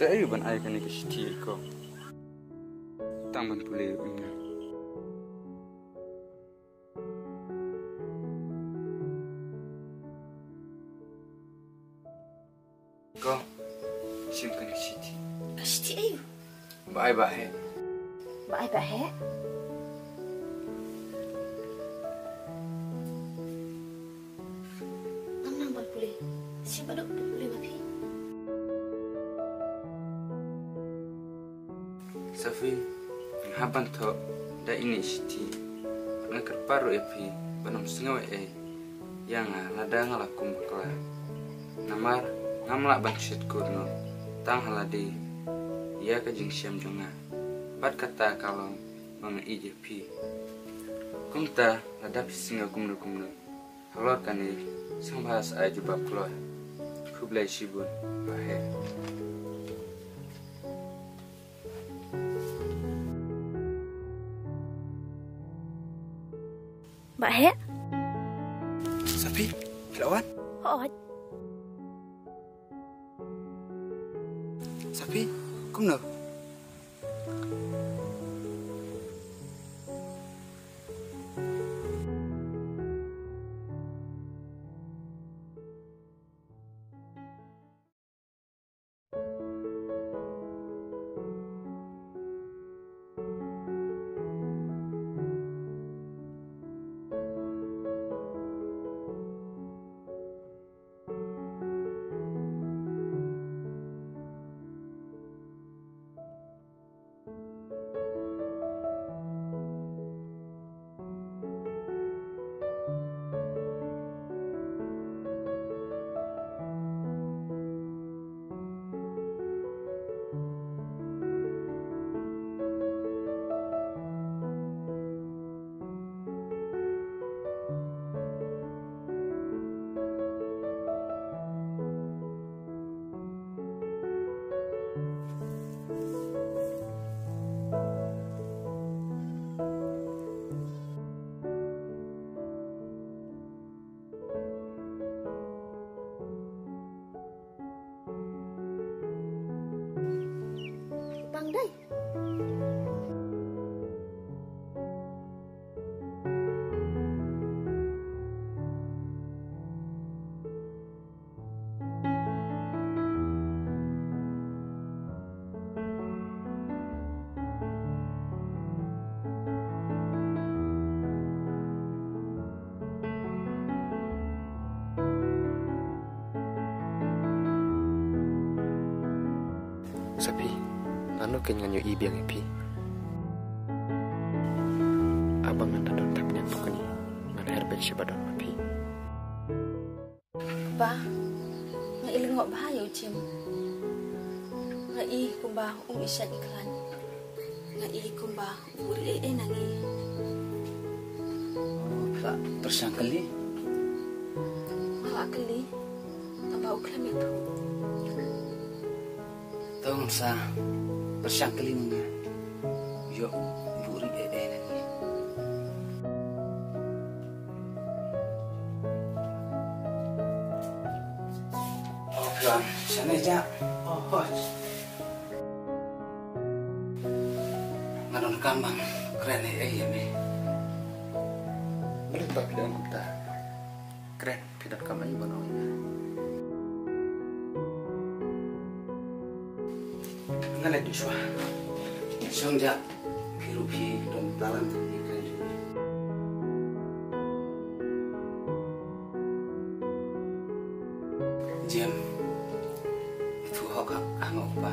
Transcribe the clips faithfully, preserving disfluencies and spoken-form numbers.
Te aïu ban ai kane ka shithi ïa i ko? Tang ban pule ïa i. Ko, shim kane ka shithi. Ka shithi aïu? Ba ai ba heh. Ba ai ba heh? Ngam nang ban pule. Shim ba duk pule ma phi. Sophie, nga hap ban thoh da ine i shithi. Nga kyrpad ruh ïa phi ban ym sngew ei ei ïa nga lada nga la kum bakla. Namar ngam lah ban shet kurnor tang ha lade ïa ka jingshem jong nga. Bad kata ka long ba nga ïeit ïa phi. Kumta lada phi sngew kumno kumno halor kane, sngewbha sa ai jubab kloi. Khublei shibun. Ba heh. Ba heh. Sophie, phi la wan? Hooid. Sophie, kumno? Pang dei. Sophie, nano kein ngan ïohi biang ïa phi? Haba ngan da don thapniang pukni, ngan her beit sha ba don ma phi. Ba, nga i lyngngoh bha ïa u Jim. Nga i kumba um i shait i khlaiñ. Nga i kumba u buhrieh ei ei na ngi. Pyrshang kylli? Nga la kylli, tangba u khlem ïathuh. To ngam sa pyrshang kylli mynne. Ïoh buhrieh ei ei na ngi. Oh, Pran, shane ja. Oh, hooid. Nga donkam ban kren ei ei ïa me. Balei ba phi dang kumta? Kren, phi donkam aïu ban ong ïa nga? Nga leit shuwa. Shong ja, phi ruh phi don talan ïa kren. Jem, ithuh hok ha nga u kpa.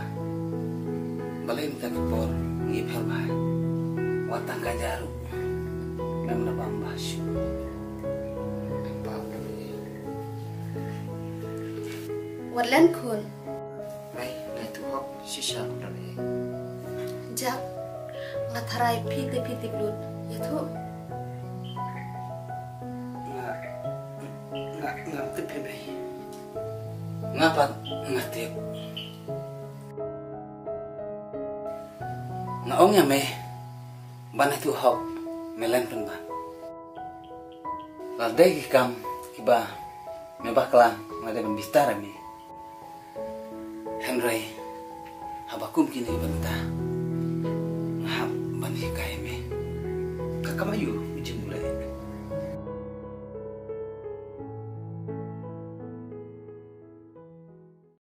Balei mynta ka por ngi pher bha? Wat tang ka ja ruh ngam da bam bha shuh. Wat len khun. Ai, nga ithuh hok shisha ruh da lei. Jap, nga tharai phi te phi tip lut. Ïathuh. Nga, nga, ngam tip hi mei. Nga pat nga tip. Nga ong ïa me ban ithuh hok, me len pynban. Lada dei ki kam kiba me bakla, nga dei ban bitar ïa me. Hynrei Ba kum kine ki bynta nga hap ban hikai me. Ka kam aiu?